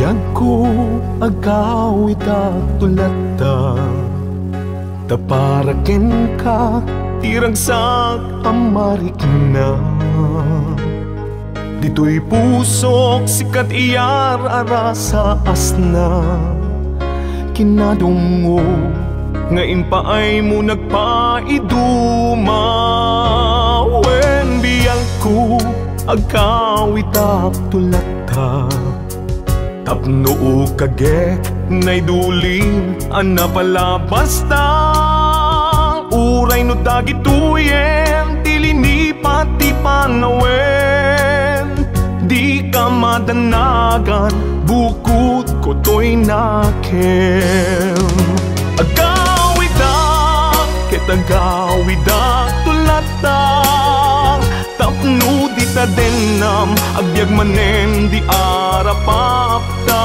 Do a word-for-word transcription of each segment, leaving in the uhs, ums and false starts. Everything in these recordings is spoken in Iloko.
Agko, agawidak tu latta, ta para kenka ti ragsak a marikna. Ditoy pusok, sika ti iyar-arasa asna. Kinadumngog nga impaaymo nagpaiduma. Wen, biagko, agawidak tu latta, tapno ukagek, naidulin a napalabasta. Uray no dagitoyen ti linipat ti panawen, dika madanagan, bukod ko toy nakem. Agawidak, ket agawidak tu latta, tapno dita dennam, agbiag manen di arapapta.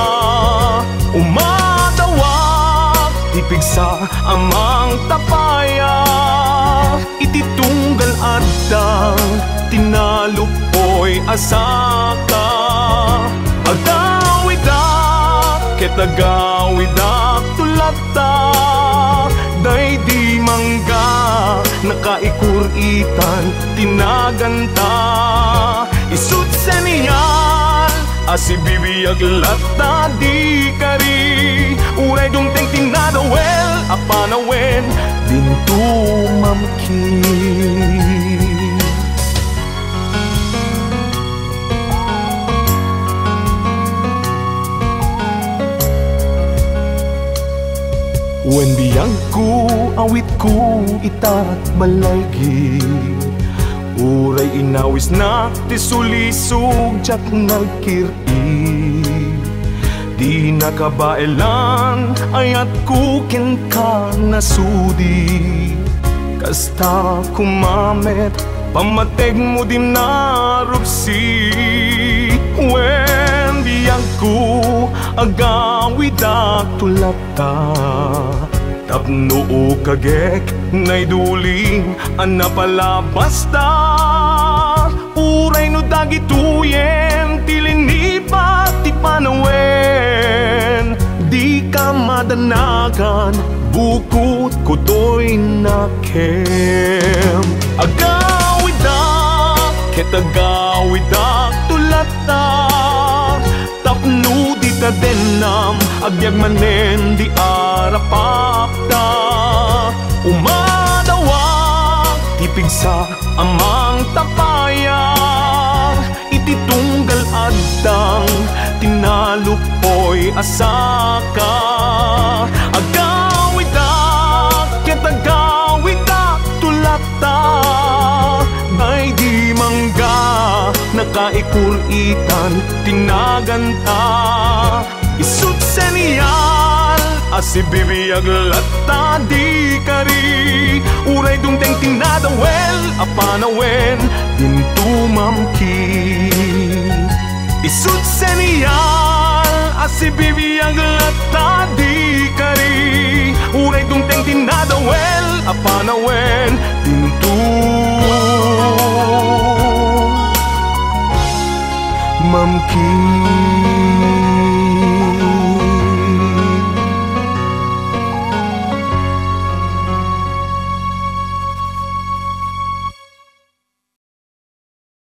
Umadawak ti pigsa a mangtapaya, iti tunggal addang tinaluppoy a saka. Agawidak, ket agawidak tu latta, daydi mangga, nakaikur-itan ti naganta. Isut senial a sibibiag latta di kari, uray dumteng ti nadawel a panawen, dinto mamkin. Wen, biagko, awitko itat balaygi, uray inawisnak ti sulisog, diak nagkir-i. Di nakabaelan, ayatko kenka nasudi. Kasta koma met, pammategmo di narupsi. Wen, biagko, agawidak tu latta, tapno ukagek, naidulin a napalabasta. Uray no dagitoyen ti linipat ti panawen, dika madanagan, bukod ko toy nakem. Agawidak, ket agawidak tu latta, tapno dita dennam, agbiag manen di arapapta. Umadawak ti pigsa a mangtapaya, iti tunggal addang tinaluppoy a saka. Agawidak, ket agawidak tu latta, daydi mangga, nakaikur-itan ti naganta. Isut senial a sibibiag latta di kari, uray dumteng ti nadawel a panawen, dinto mamkin. Isut senial a sibibiag latta di kari, uray dumteng ti nadawel a panawen, dinto mamkin.